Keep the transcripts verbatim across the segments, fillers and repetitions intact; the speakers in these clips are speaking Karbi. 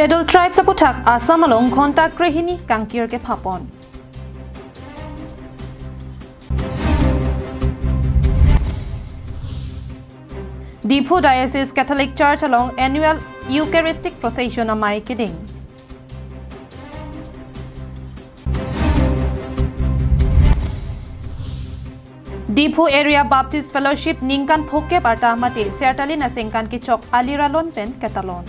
Scheduled Tribes aputhak Assam along ghonta krehini kangkir kephapon. Diphu Diocese Catholic Church along annual Eucharistic Procession amei keding. Diphu Area Baptist Fellowship ningkan phokep arta mate Sertalin aningkan kechok aliralon pen ketalon.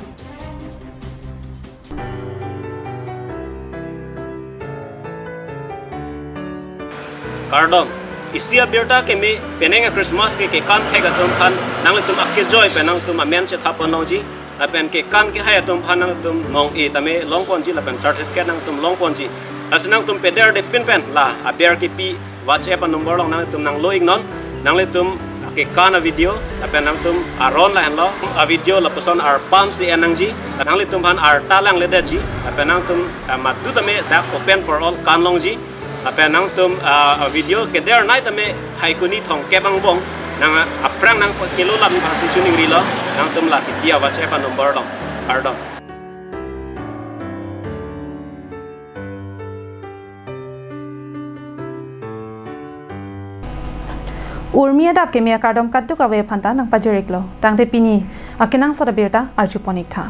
Kardom. Isi abirta keme penang a-Christmas ke kekan thek atum aphan nanglitum akejoi pen nangtum amen chetha pon nangji. Lapen kekan kehai atum aphan nangtum nong-e tame longponji lapen certificate nangtum longponji. Lasi nangtum pederdepin pen la aber kipi WhatsApp a-number along nangtum nanglo-iknon. Nanglitum kekan a-video lapen nangtum aron lahenlo a-video lapuson arpam si en nangji. Nanglitum aphan arta langledetji. Lapen nangtum, ah, madu tame dak open for all kan longji. Lapen nangtum, ah, video kedernei tame Phaikuni thomkep angbong nang aphrang nangkelo lam pasi chuning rilo, nangtum la kipi a-WhatsApp a-number along. Kardom. Urmi adap keme akardom kaduk ave aphanta nangpajir-iklo. Tangte pini akenangsot abirta arjupon-ik tha.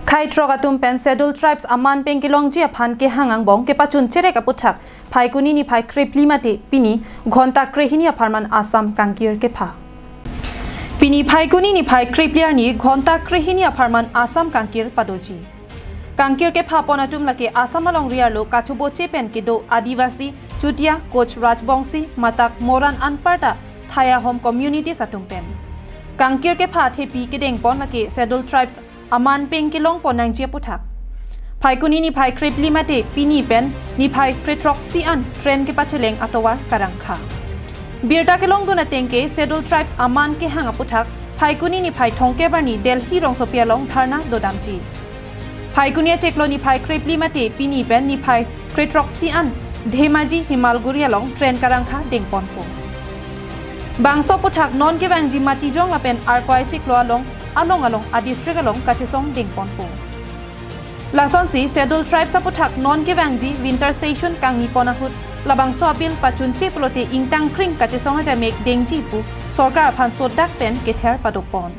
Khei throk atum pen Scheduled Tribes aman pen kelongji aphan kehang angbong kepachun cherek aputhak Phaikuni niphai krephli mate pini ghonta krehini apharman Assam kangkir kepha. Pini Phaikuni niphai krephli arni ghonta krehini apharman Assam kangkir padoji. Kangkir kephapon atum lake Assam alongri arlo kachoboche pen kedo Adivasi, Chutia, Koch Rajbongsi, Matak, Moran anparta Thai Ahom communities atum pen. Kangkir kepha thepi kedengpon lake Scheduled Tribes aman pen kelongpon nangji aputhak. Phaikuni niphai krephli mate pini pen niphai krethroksi an train kepacheleng atovar karangkha. Birta kelongdun atengke Scheduled Tribes aman kehang aputhak Phaikuni niphai thomkep arni Delhi rongsopi along dharna dodamji. Phaikuni achiklo niphai krephli mate pini pen niphai krethroksi an Dhemaji Himalguri along train karangkha dengponpo. Bangso aputhak non kevangji Matijong lapen Arkoi achiklo along along along a-district along kachesong dengponpo. Lasonsi Scheduled Tribes aputhak non kevangji winter session kangnipon ahut labangso a-bill pachunche pulote ingtangkring kachesong ajamek dengji pu sorkar aphan sodak pen kether padopon.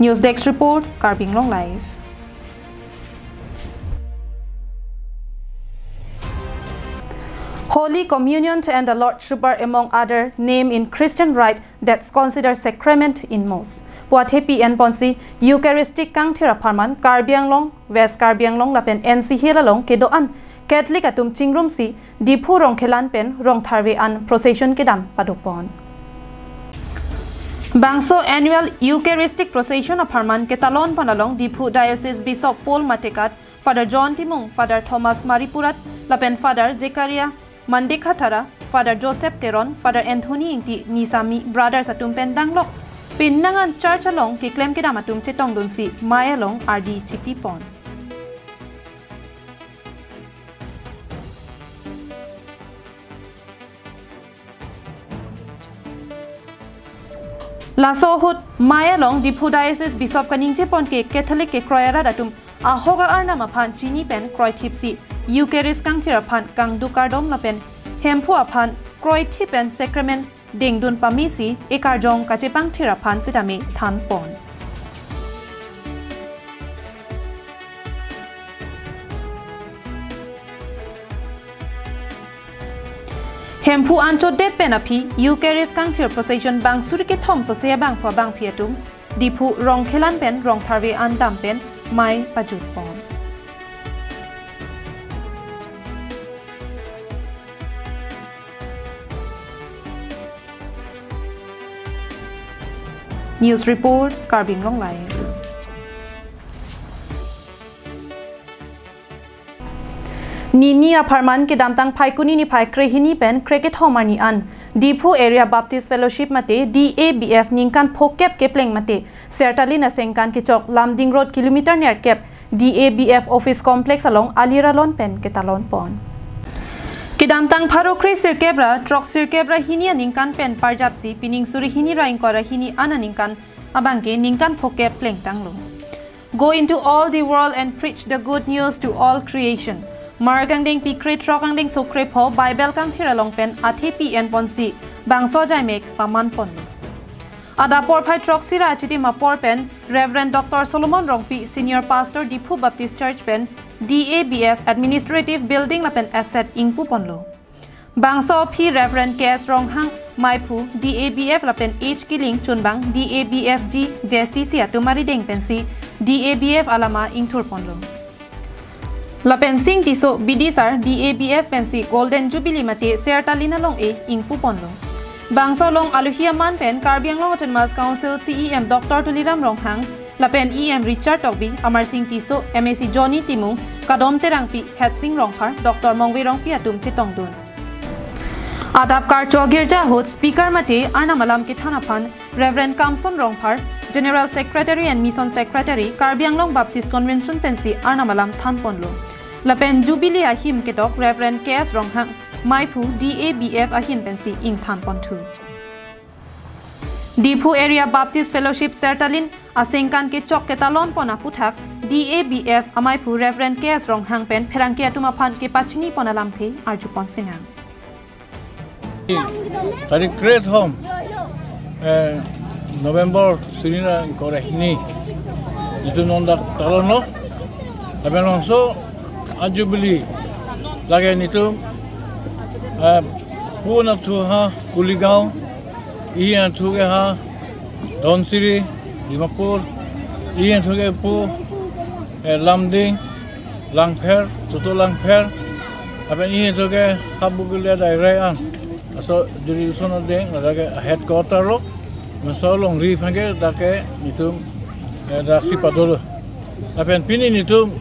News Desk Report, Karbi Anglong Live. Holy Communion and the Lord's Supper, among other, name in Christian rite that's considered sacrament in most. Puathepi enponsi Eucharistic kangthir apharman Karbi Anglong, West Karbi Anglong lapen N C Hills along kedo-an Catholic atum chingrumsi Diphu Rongkhelan pen Rongtharve an procession kedam padopon. Bangso annual Eucharistic Procession apharman ketalonpon along Diphu Diocese Bishop Paul Matekat, Father John Timung, Father Thomas Maripurat, lapen Father Zechariah Mandekhathara, Father Joseph Teron, Father Anthony Ingti, Nisami Brothers atum pen danglok penang an church along keklem kedam atum chetongdunsi mei along ardi chipipon. Laso ahut mei along Diphu Diocese Bishop kaningjepon ke Catholic kekroi arat atum ahok a-arnam aphan chini pen kroithipsi Eucharist kangthir aphan kangduk kardom lapen Hemphu aphan kroithip pen sacrament dengdun pamesi ekarjong kachepangthir aphan sitame thanpon. Hemphu anchot det pen aphi Eucharist kangthir procession bang suri kethom sose abangphu abangphi atum Diphu Rongkhelan pen Rongtharve an dam pen mei pajutpon. News Report, Karbi Anglong Live. Nini apharman kedamtang Phaikuni niphai krehini pen krekethom arni an Diphu Area Baptist Fellowship mate D A B F ningkan phokep kepleng mate Sertalin aningkan kechok Lumding Road kilometer nerkep D A B F Office Complex along alir alon pen ketalon pon. Kedamtang pharo kre sirkep ra throk sirkep ra hini aningkan pen parjapsi pining suri hini ra ingkoi ra hini an aningkan abangke ningkan phokep plengtanglo. Go into all the world and preach the good news to all creation. Mark angdengpi kre throk angdengso kre pho Bible kangthir along pen athepi enponsi bangso ajaimek paman ponlo. Adap porphai throksi ra achitim apor pen Reverend Doctor Solomon Rongpi, Senior Pastor, Diphu Baptist Church pen D A B F Administrative Building lapen Asset ingpu ponlo. Bangso aphi Reverend K S Ronghang, Maiphu, D A B F lapen H Killing, Chunbang, D A B F G J C C atum arideng pensi D A B F alama ingthur ponlo. Lapen Sing Tisso, Bidisar, D A B F pensi Golden Jubilee mate Sertalin along-e ingpu ponlo. Bangso along alohi aman pen Karbi Anglong Autonomous Council C E M Doctor Tuliram Ronghang lapen E M Richard Tokbi, Amarsing Tisso, M A C Johnny Timung, Kadom Terangpi, Hetsing Rongphar, Doctor Mongve Rongpi atum chetongdun. Adap karcho agirja ahut speaker mate arnam alam kethan aphan Reverend Kamson Rongphar, General Secretary and Mission Secretary, Karbi Anglong Baptist Convention pensi arnam alam than ponlo. Lapen Jubilee ahim kedok Reverend K S Ronghang, Maiphu, D A B F ahin pensi ingthan ponthu. Diphu Area Baptist Fellowship Sertalin asengkan kechok ketalon pon aputhak D A B F amaiphu Reverend K S Ronghang pen pherangke atum aphan kepachini pon alamthe arju pon sinang. Tarik kre thom, eh, November suri ra ingkoi ra hini, nelitum non dak talonlo. Lapen labangso a-Jubilee lake nelitum, eh, pu nangthu ha Kuligaon, ihi nangthu ke ha Dhansiri, Dimapur, ihi nangthu ke pu, eh, Lumding, Langpher, Choto Langpher, lapen ihi nangthu ke ha Bokolia Dairai an. Laso jurisdiction adeng, ladak ke headquarter lo, laso alongri aphan ke dak ke nelitum, eh, daksi padolo. Lapen pini nelitum,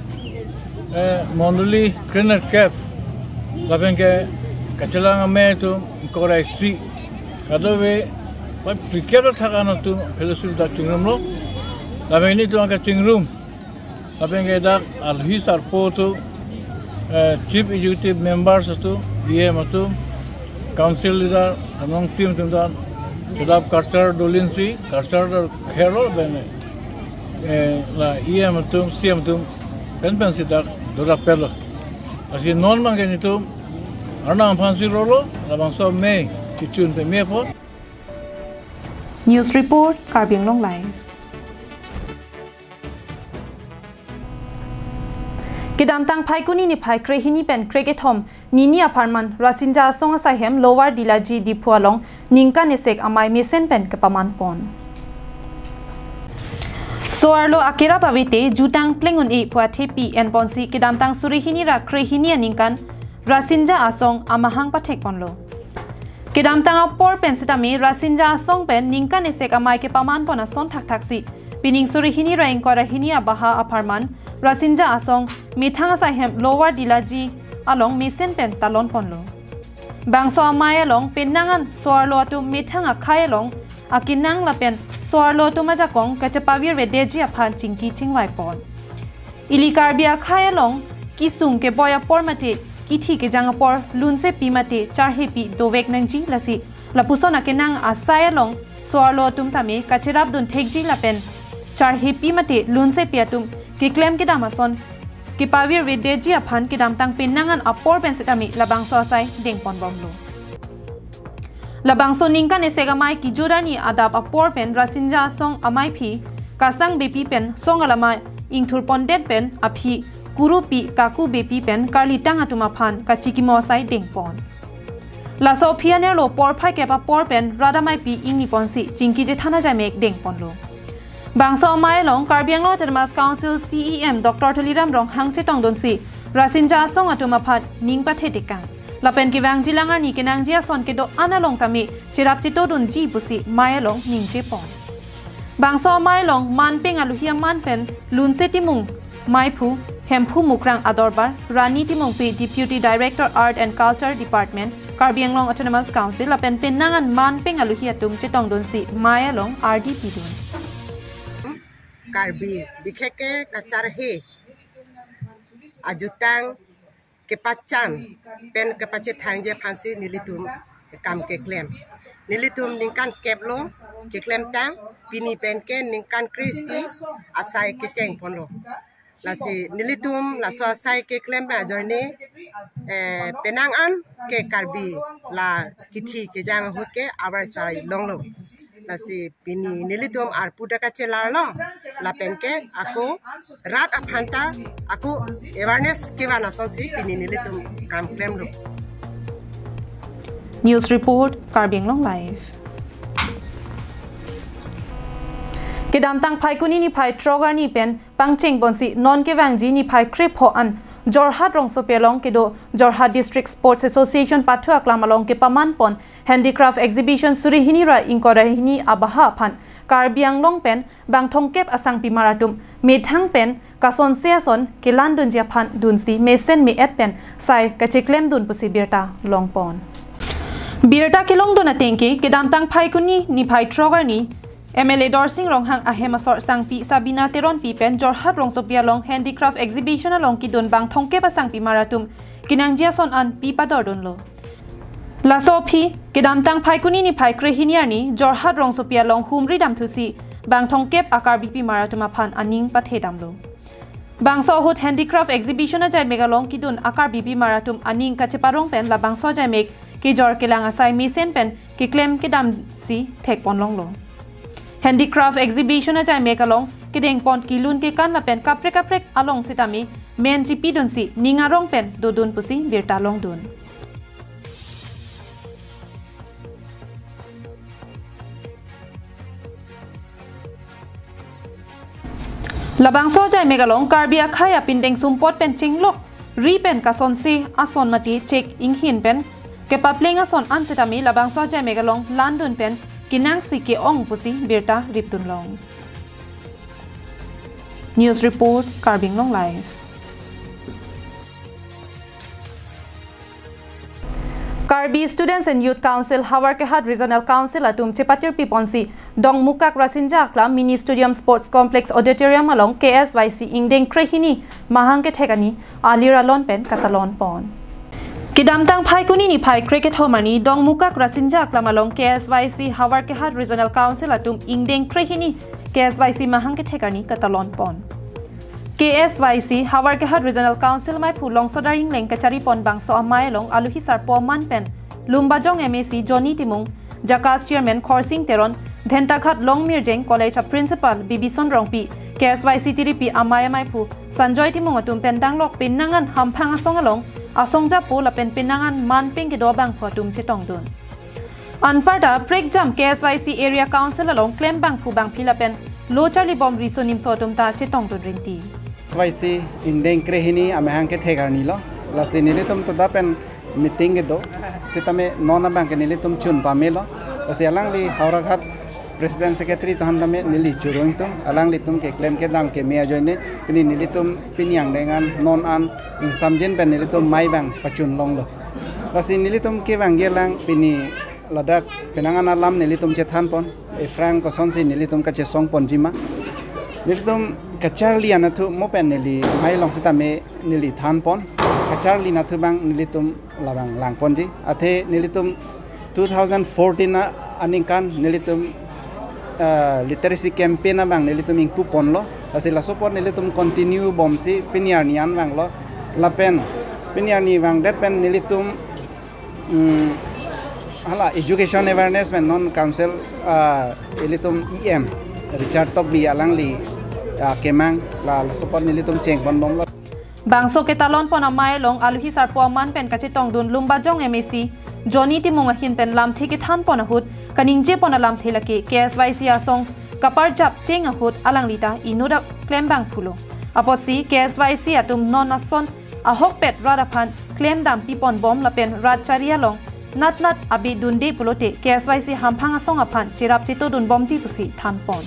eh, mondoli krenerkep, lapen ke kachelang amei atum ingkoi ra isi. Kadokave, pai phlikep athak an atum fellowship dak chingrumlo. Lapen nelitum kachingrum, lapen ke dak alohi sarpo atum, eh, Chief Executive Members atum, E M atum, Council Leader, Anong Team atum dan, kedap culture dolinsi, culture khelo ben, eh, la E M atum, C M atum, pen pensi dak dorapelo. Lasi non abangke nelitum arnam aphansi rolo, labangso amei kechun peme apot. News report, Karbi Anglong Live. Kedamtang Phaikuni niphai krehini pen krekethom nini apharman Rasinja Asong asaihem Lower Dilaji Diphu along ningkan esek amei mesen pen kepaman pon. So-arlo akerap avete jutang pleng un-e pu athepi enponsi kedamtang suri hini ra krehini aningkan Rasinja Asong amahang pathek ponlo. Kedamtang apor pen sitame Rasinja Asong pen ningkan esek amei kepaman pon ason thakthaksi pining suri hini ra ingkoi ra hini abaha apharman Rasinja Asong methang asaihem Lower Dilaji along mesen pen talon ponlo. Bangso amei along penang an so-arlo atum methang akhei along akenang lapen so-arlo atum ajakong kachepavir vedeji aphan chingki chingvai pon. Ili Karbi akhei along kesung keboi apor mate kithi kejang apor lunsepi mate charhepi dovek nangji, lasi lapuson akenang asai along so-arlo atum tame kacherapdun thekji lapen charhepi mate lunsepi atum keklem kedam ason kepavir vedeji aphan kedamtang penang an apor pen sitame labangso asai dengponbomlo. Labangso ningkan esek amei kejut arni adap apor pen Rasinja Asong amaiphi Kasang Beypi pen song alama ingthur pondet pen aphi Kurupi Kaku Beypi pen karlitang atum aphan kachikimo asai dengpon. Laso aphi anerlo porphai kep apor pen rat ameipi ingni ponsi chingki chethan ajaimek dengponlo. Bangso amei along Karbi Anglong Autonomous Council C E M Doctor Tuliram Ronghang chetongdunsi Rasinja Asong atum aphan ning pathetekang. Lapen kevangji lang arni kenangji ason kedo-an along tame cherap chetodunji pusi mei along ningje pon. Bangso amei along manpeng alohi aman pen Lunse Timung, Maiphu, Hemphu Mukrang Adorbar, Rani Timungpi, Deputy Director Art and Culture Department, Karbi Anglong Autonomous Council, lapen penang an manpeng alohi atum chetongdunsi mei along ardi pidun. Karbi, bikheke kacharhe, ajutang kepachan pen kepachethangji aphansi nelitum kam keklem. Nelitum ningkan kep lo keklemtang, pini pen ke ningkan kre-isi asai kechengponlo. Lasi nelitum laso asai keklem ajoine, eh, penang an ke Karbi la kithi kejang ahut ke abar sai longlo. Lasi pini nelitum arpu ta kachelarlo, lapen ke ako rat aphanta ako awareness kevan asonsi pini nelitum kam klemlo. News report, Karbi Anglong Live. Kedamtang Phaikuni niphai throk arni pen pangcheng ponsi non kevangji niphai krepho an Jorhat rongsopi along kedo Jorhat District Sports Association pathu aklam along kepaman pon handicraft exhibition suri hini ra ingkoi ra hini abaha aphan Karbi Anglong pen bang thomkep asangpimar atum methang pen kasonse ason kelandunji aphan dunsi mesen me-et pen sai kacheklemdun pusi birta longpon. Birta kelongdun atengke kedamtang Phaikuni niphai throk arni M L A Dorsing Ronghang ahem asor sangpi Sabina Teronpi pen Jorhat rongsopi along handicraft exhibition along kedun bang thomkep asangpimar atum kenangji ason an pi padordunlo. Laso aphi kedamtang Phaikuni niphai krehini arni Jorhat rongsopi along humri damthusi bang thomkep a-Karbipimar atum aphan aning pathedamlo. Bangso ahut handicraft exhibition ajaimek along kedun a-Karbipimar atum aning kacheparong pen labangso ajaimek kejor kelang asai mesen pen keklem kedamsi thekponlonglo. Handicraft exhibition ajaimek along kedengpon kelun kekan lapen kaprek kaprek along sitame men chipidunsi ning arong pen dodun pusi birta longdun. Labangso ajaimek along Karbi akhei apindeng sumpot pen chinglok ri pen kasonse ason mate chek inghin pen kepapleng ason an sitame labangso ajaimek along landun pen kenangsi ke-ong pusi birta ripdunlong. News report, Karbi Anglong Live. Karbi Students and Youth Council, Howraghat Regional Council atum chepatirpi ponsi Dongmukak Rasinja Aklam Mini Stadium Sports Complex Auditorium along K S Y C ingdeng krehini mahang kethek arni alir alon pen katalon pon. Kedamtang Phaikuni niphai krekethom arni Dongmukak Rasinja Aklam along K S Y C Howraghat Regional Council atum ingdeng krehini K S Y C mahang kethek arni katalon pon. K S Y C Howraghat Regional Council maiphu Longsodar Engleng kachari pon bangso amei along aluhi sarpo aman pen Lumbajong M A C Johnny Timung, JACAS Chairman Khorsing Teron, Dhentaghat Longmirjeng College a Principal Bibison Rongpi, K S Y C tiripi amei amaiphu Sanjoy Timung atum pen danglok penang an hamphang asong along asong japo lapen penang an manpeng kedo abangphu atum chetongdun. Anparta prekjam K S Y C Area Council along klem bangphu bangphi lapen lo charlibom riso nimso atum ta chetongdun rinti. K S Y C ingdeng krehini amahang kethek arni lo. Lasi nelitum toda pen meeting kedo. Sitame non abang ke nelitum chun pamelo. Lasi alangli Howraghat President Secretary tohan tame neli churung tum. Alanglitum keklem kedam keme ajoine pini nelitum pini angdeng an non an ingsamjin pen nelitum mei bang pachun longlo. Lasi nelitum kevang gelang pini ladak penang an alam nelitum chethan pon. Ephrang kosonsi nelitum kachesong ponji ma. Nelitum kacharli anatthu mo pen neli mei along sitame neli than pon. Kacharli anatthu bang nelitum labang lang ponji. Athe nelitum two thousand fourteen a aningkan nelitum, eh, literacy campaign abang nelitum ingpu ponlo. Lasi laso apor nelitum continue bomsi pini arni an vanglo. Lapen pini arni vangdet pen nelitum, mm, hala education awareness pen non council, ah, ilitum E M Richard Tokbi alangli, ah, kemang la laso apor nelitum cheng pon bomlo. Bangso ketalon pon amei along aluhi sarpo aman pen kachetongdun Lumbajong M A C Johnny Timung ahin pen lamthe kethan pon ahut kaningje pon alamthe lake K S Y C asong kaparjap cheng ahut alangli ta inut aklem bangphulo. Apotsi K S Y C atum non ason ahokpet rat aphan klem dampi pon bom lapen rat chari along natnat abe dunde pulote K S Y C hamphang asong aphan cherap chetodun bomji pusi than pon.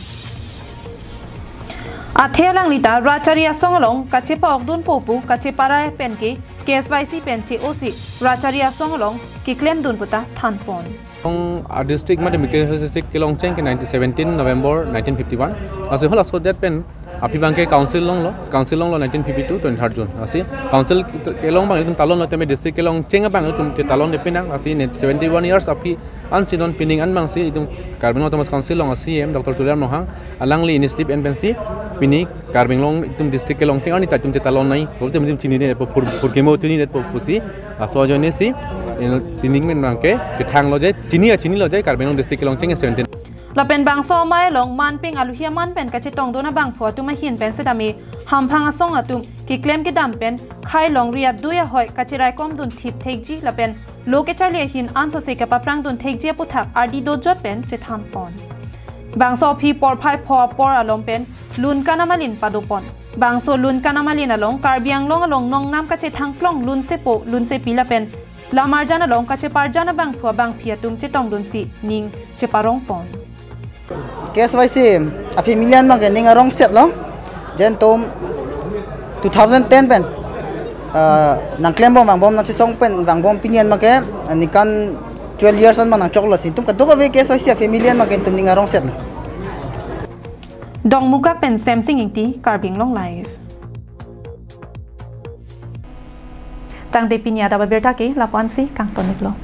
Athe alangli ta rat chari asong along kachepa-okdunpo pu kacheparai pen ke K S Y C pen che-osi rat chari asong along keklemdun pu ta than pon. Long, uh, district mate Mikir Hills district kelong cheng ke nineteen seventeen November nineteen fifty-one. Lasi halaso det pen Aphi abangke council longlo, council longlo nineteen fifty-two twenty-third June. Lasi council kelong abang itum talonlo, tame district kelongcheng abang itum chetalon de penang. Lasi ne seventy-one years aphi ansi non pining an abangsi itum Karbi Anglong Autonomous Council along a-C E M Doctor Tuliram Ronghang alangli initiative en pensi pini Karbi Anglong itum district kelongcheng arni ta itum chetalon nangji. Itum itum chinine po phur phur kemo chinine po pusi laso ajoine si, eh, pining pen abangke kethanglo je, chini a chinilo je Karbi Anglong district kelongcheng seventeen. Lapen bangso amei along manpeng aluhi aman pen kachetongdun abangphu atum ahin pen setame hamphang asong atum keklem kedam pen khei longri adui ahoi kacheraikomdun thip thekji lapen lo kecharli ahin ansose kapaphrangdun thekji aputhak ardi dojot pen chethanpon. Bangso aphi porphai pho apor along pen lun kanamalin padopon. Bangso lun kanamalin along Karbi Anglong along nongnam kachethangklong lunsepo lunsepi lapen lamarjan along kacheparjan abangphu abangphi atum chetongdunsi ning cheparongpon. K S Y C a-family an abangke ning arongsetlo. Jen itum two thousand ten pen, ah, nangklembom vangbom nangchesong pen vangbom pini an abangke, ah, ningkan twelve years an abang nangchoklo, si itum kadokave K S Y C a-family an abangke itum ning arongsetlo. Dongmukak pen Semsing Ingti, Karbi Anglong Live. Tangte pini adap abirta ke lapu-ansi kangton-iklo.